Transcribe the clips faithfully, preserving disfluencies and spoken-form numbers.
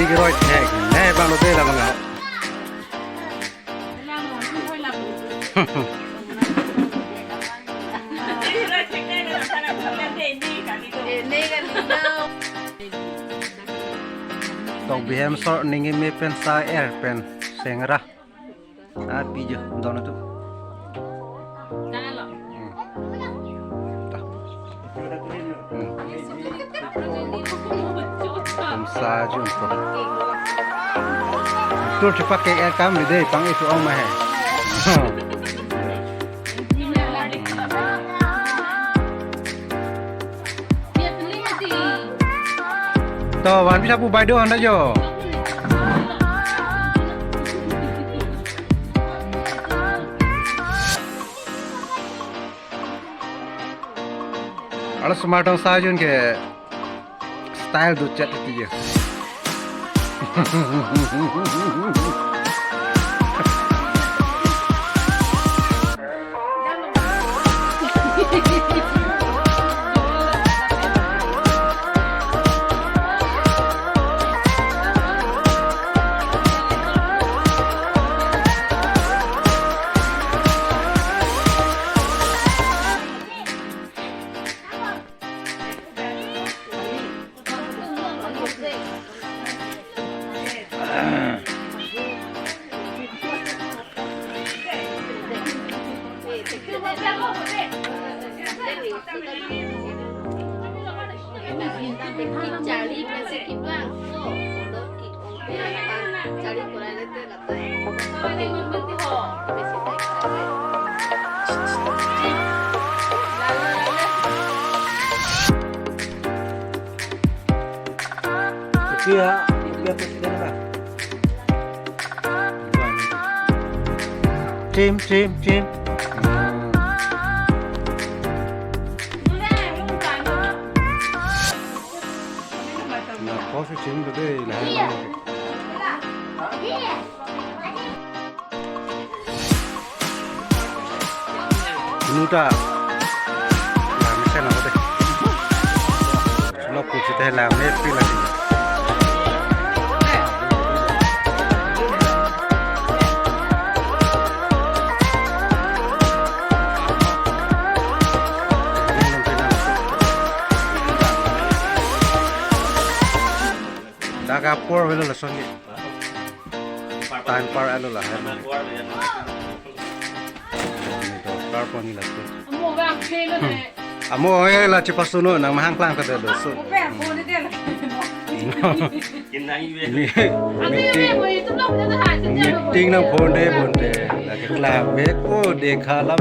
Roi thek, eh, bang lo de la bang. Tong bihem sor ning ime pen sa er pen sengra. Ah, pijo, don itu. Hmm. Ta. Hmm. Tum sa jun ko. Tur cepak ke er kam de pang itu ong ma he. To, van bisa pu bai do handa jo. Alo smart tong sa jun ke style do chat ti jo. Kopi ya, kopi ya presiden apa? Tim, tim, tim. Na, ko si tim tu deh, lah. Nuta. Ya, mesen apa deh? Lok kucu teh lang, me pi lagi. Dak apor velo lason ni. Time par alo lah. Ini to, car pon ni lason. Amo, eh, la chepasuno nang mahang klang ta do so. Ni, meeting, meeting nang phone de phone de. Lagi klang me ko dekha lam.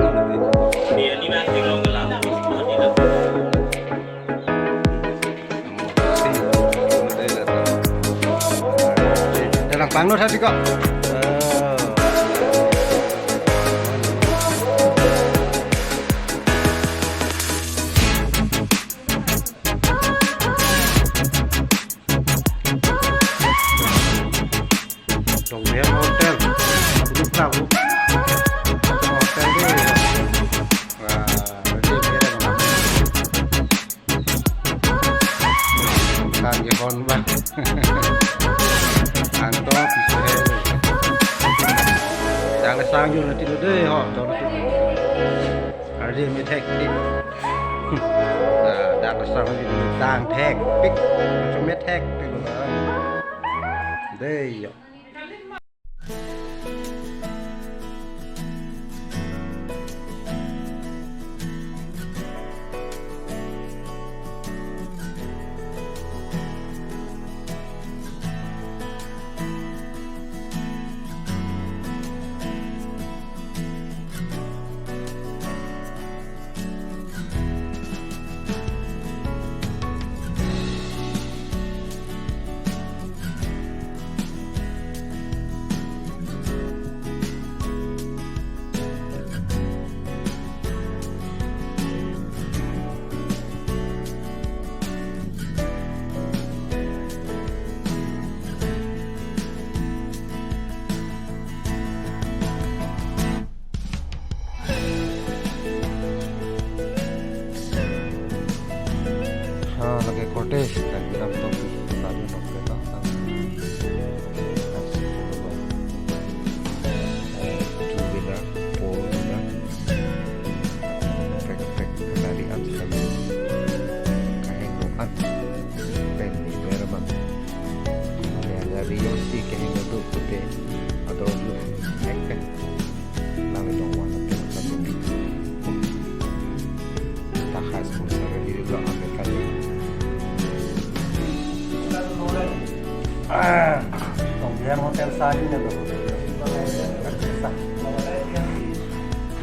Dalang pangno tadi kok. Eh. Dong dia hotel. Duduk perahu. Hotel di. Wah, berarti beda dong. Kan dia hon bang. Angto bisa. Jangan sangju nanti dulu deh, ho, jangan dulu. Hari ini hektik. Nah, dak sangju tang hektik. Macam hektik. Dei, yo. Ha, lake korte, kan bilang topi, tadi topi, tak, tak. Tali na lo.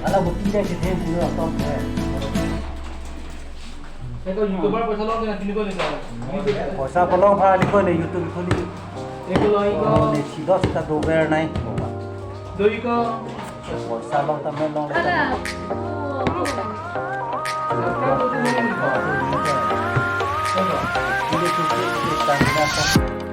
Ala buti dia ke then pulo atom ke. Eko YouTuber poisa long kena tini ko leka. Poisa bolong pha liko ne YouTube khuli. Eko lo iko. Oh, ne sido sita dober nai. Do iko. Poisa long ta men long le. Ada. Ini tutup kita.